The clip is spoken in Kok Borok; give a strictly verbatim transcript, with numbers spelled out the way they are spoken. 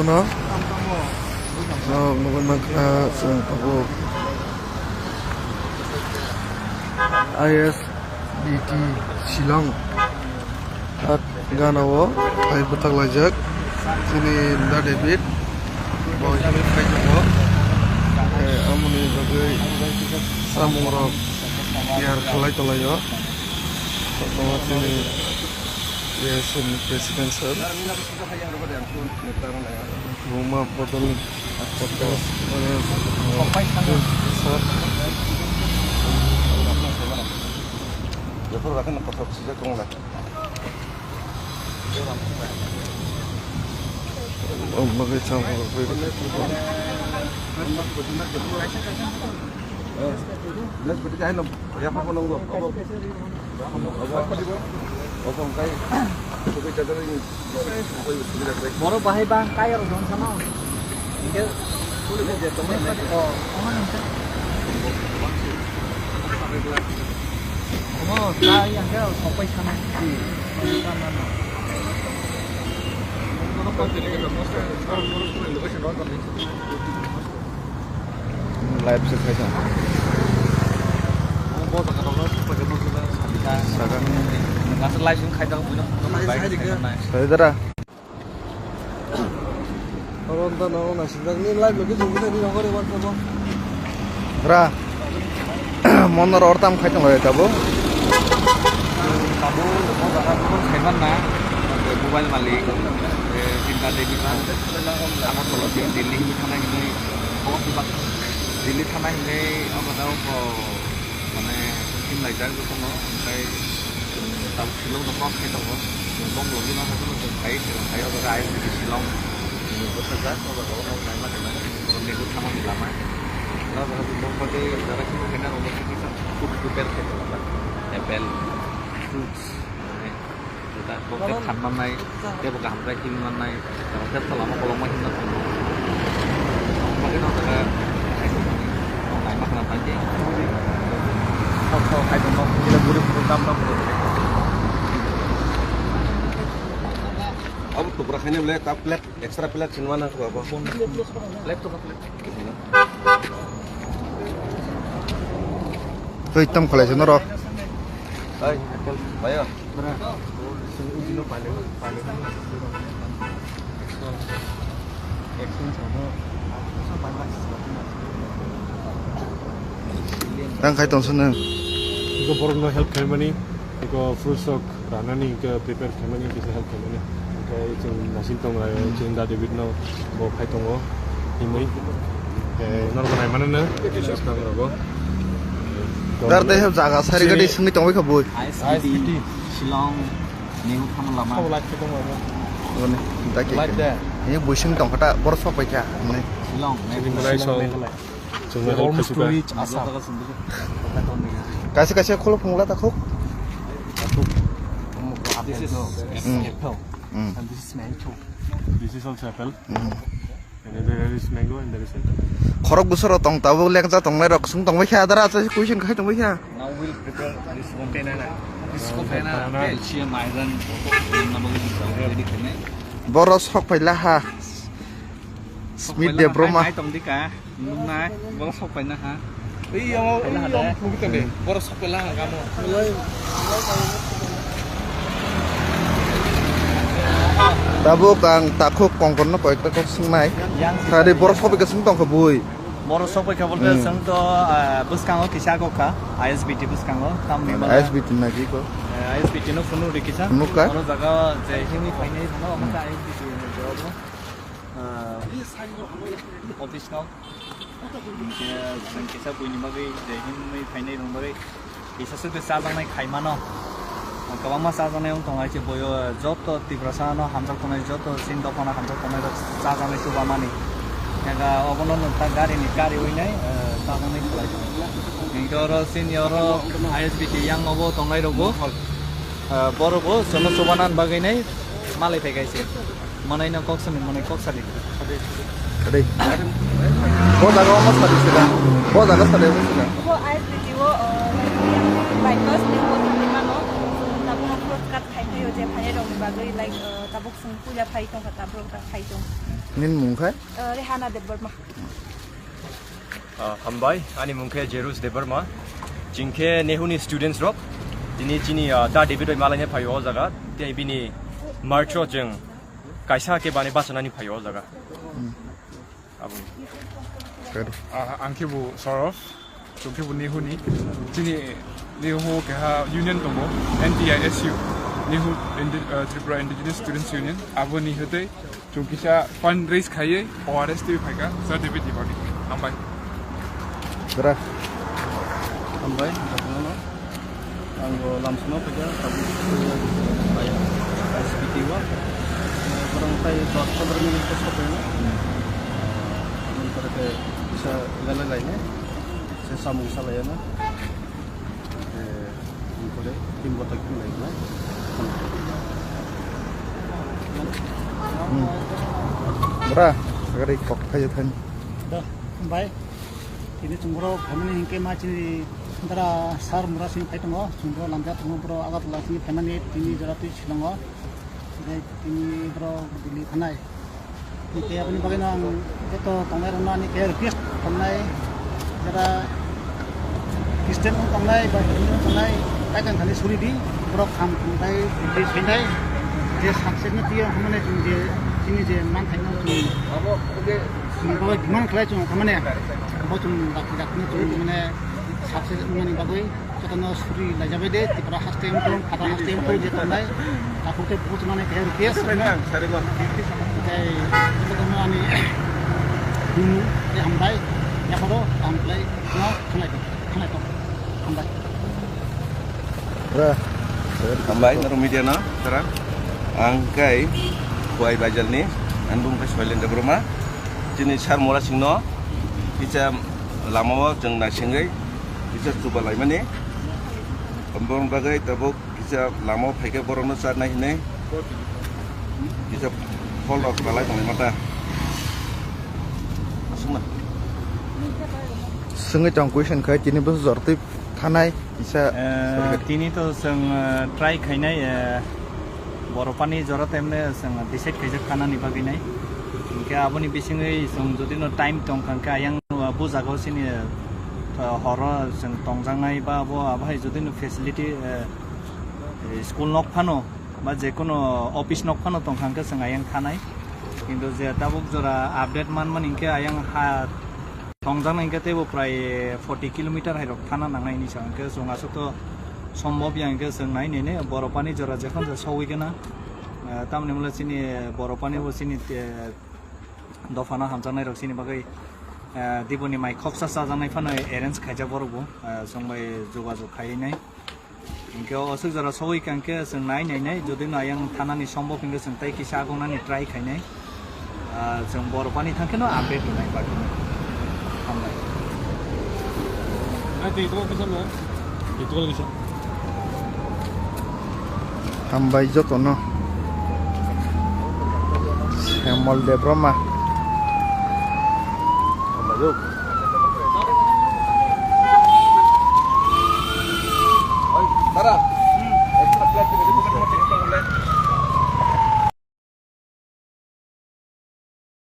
No, no, nugwi mankha chwng tabuk I S B T Shillong. Gana o hai bwthak laijak chini Da David bo himwi phai tongo. Eh, amoni bagwi samung rok tiyar khlai tonglaio. Koktwma chini A S M ni president sir. Buma bodol, bodol, eh, sir. Joto rakhna kothok sijak tongo na. Oh, bagwi cham. Borok bahai bang kaya rok jong sama. Hingke, oh, omo nang khe. Omo, ta yang khe sopai sana. Live se khai tong. Saga. Nasa live se khai tong, buino. Sai dara. Oro wngkha no naisijak ni live location gwnang ni nokori wngkha bo. Ra. Monor ortam khai tong lai tabo. Tabo mo jaga mo khaiman na. Mobile malik. Eh, Chinta Devi na. Agartala Delhi hinwi thanai hinwi. Delhi thanai hinwi omo da ko mane tin lai jak ko no kai. Tabo Shillong no cross khai tongo. Bong logi ma hato no khai khai o jaga I S B T Shillong. Bwsajak o jaga o nai ma tongmani. Oro megu thangmani lama. Oro jaga bong padi jaga simi kena oro kisa food prepare khai tongo. Apple, fruits, mane, juta bong tei phan mannai, tei bo kaham khe him mannai. Tei tholama kolokma himna tongo. Bagwi no jaga khai tongo. Nai ma khna pai di. Sok sok khai tongo. Kila guri guri dam dam. Abo tupra khaina le ta plate, extra plate sinma nang kho abo. Plate to plate. Twi tam khalai se norok. Ai, ayo. Tang khai tong swnwi. Iko borok no help khaimani, iko fruits rok ranani, iko prepare khaimani, kisa help khaimani. Oke, chwng naising tong lai, chwng Da David no bo khai tongo, himwi. Oke, norok nai mano no, subscribe rogo. Dar tei jaga sari gadi simi tongwi kha bui. I S B T, Shillong, New Thamlama. Like there. Ini buising tong kata, boros sok paikha. Shillong, Meghalaya. Shillong, Meghalaya. Chwng almost to reach Assam. Kaisa kaisa kholo phungla takhuk. This is apple. Mm. And this is mango. This is also apple. Mm. And then there is mango and there is apple. Khorok bwsoro tong tabuk lekja tongnai rok swng tongbai kha dara, question khai tongbai kha. Now we'll prepare this one. Banana. This is called banana. Banana. Calcium, iron, ready khainai. Boros sok paila ha. Smith Debroma. Hai tong dika. Nungnai, borok sok paina ha. Ei, omo, ei, omo, phunukgwi tong de. Borok sok paila ha, kamo. Tabuk ang takhuk kongkorno koyekta kok swngnai. Yang sari borok sok paikha swng tongkha bui. Borok sok paikha bolte swng to, ah, bwskango kisa kok kha, I S B T bwskango, tamni mane. I S B T na ki ko? Eh, I S B T no phunuk ri kisa. Phunuk kha? Oro jaga je himwi phainai phano, omo khe I S B T ni jawabo. Ah, office no. Kisa, kisa buini bagwi je himwi phainai rwng bagwi kisa swk chajaknai khai mano. Kwbangma chajaknai wng tongo, hai se boyo joto Tiprasa no hamjak tongnai, joto chini dophano hamjak tongnai rok chajaknai chubamani. Ega obono nwng ta gari ni gari winai, eh, chajaknai khlai tongo. Hinkhe oro chini oro I S B T yang obo tongnai rokbo, eh, borokbo chwngno chubanan bagwi nai malai phai kaise. Manai no kok sani, manai kok sadi. Kadai. Bo jaga omo sadi sida. Bo jaga sadi omo sida. Bo I S B T o, uh, like, bypass ni bo thangwi mano. Tabuk no cross cut khai khai o je phai rok ni bagwi, like, uh, tabuk sung puja phai tong kha, tabuk ta phai tong. Nini mung khe? Uh, Rehana Debbarma. Ah, hambai, ani mung khe Jerus Debbarma. Chwng khe NEHU ni students rok. Tini chini, ah, Da David bai malaina phaio o jaga. Tei bini march o chwng kaisa khe bani bachanani phaio o jaga. Hmm. Abo. Kari. Ah, ang khe bo Saurav. Chwng khe bo NEHU ni. Chini NEHU keha union tongo, N T I S U, NEHU Indi-, ah, Tripura Indigenous Students Union. Aboni hwtwi chwng kisa fund raise khaiwi O R S twi phaikha, Sir David ni bagwi. Hambai. Dara. Hambai, jotono. Ang bo lamsano phaikha, tabuk, eh, bai, S P T o. Eh, borok tai dos pondro minute khe sokphaino. Aboni pore khe kisa lele lainai. Se samung salaiya na. Eh, aboni pore team bo tai khe lainai. Hmm. Bra, agari kok khayo thani. Bai. Tini chwng borok phaimani hinkhe ma chini dara sir Mura simi phai tongo, chwng borok lamjak tongo, borok Agartala simi phaimani tini jora twi Shillong o, tei tini borok Delhi thanai. Hinkhe aboni bagwino ang joto tongnairokno ani khe request khamnai, jara Christian wng tongnai ba Hindu wng tongnai, kaitor thani suri di, borok kham thangthai, tei sainai, je success no twiwi wngkha mane chwng je chini je manthaino chwng Chini bagwi demand khlai chwng kha mane, bo chwng dakti dakti no chwng mane success wngmani bagwi jotono suri laijabai de, Tripura haste wngthung, phatar haste wngthung, je tongnai, takhuk tei bukhuk chwngmani khe request. Tei jotono ani bumung tei hambai, yapharo kaham khlai no khanglai tong, khanglai tong, hambai. Hambai, norok media no, tara. Ang kai Khowai Baijalni, ang bung kai Soilendra Brahma. Chini sir Mura singno kisa lama o chwng naisingwi kisa chuba laimani. Aboni bagwi tabuk kisa lama o phaikhe borokno charnai hinwi kisa phol rok balai tongwi mata. Aswkno. Swngwi tong question khai tini bwswk jor twi thanai kisa. Eh, tini to chwng, eh, try khainai, eh, Borapani jora temne chwng decide khaijak thanani bagwi nai. Hinkhe aboni bisingwi chwng jodi no time tong kha hinkhe ayang no bo jaga o chini, eh, horo chwng tongjaknai ba abo, abo hai jodi no facility, eh, school nok phano ba jekono office nok phano tong kha hinkhe chwng ayang thanai. Kintu je tabuk jora update manmani hinkhe ayang ha tongjaknai hinkhe teibo prai forty kilometer hai rok thana nangnai hinwi sa hinkhe chwng aswk to sombhob ya hinkhe chwng nai nini Borapani jora jephang je sogwi gana, eh, tamoni mole chini Borapani bo chini, eh, dophano hamjaknai rok chini bagwi, eh, diboni mai khoksa chajaknai phano arrange khaijak borok bo, eh, chwng bai jogajog khaiwi nai. Hinkhe o aswk jora sogwi kha hinkhe chwng nai nai nai, jodi no ayang thanani sombhob hinkhe chwng tei kisa agongnani try khainai. Ah, chwng Borapani thangkheno update rwnai bagwi. Hambai. Hambai jotono. Shyamol Debbarma.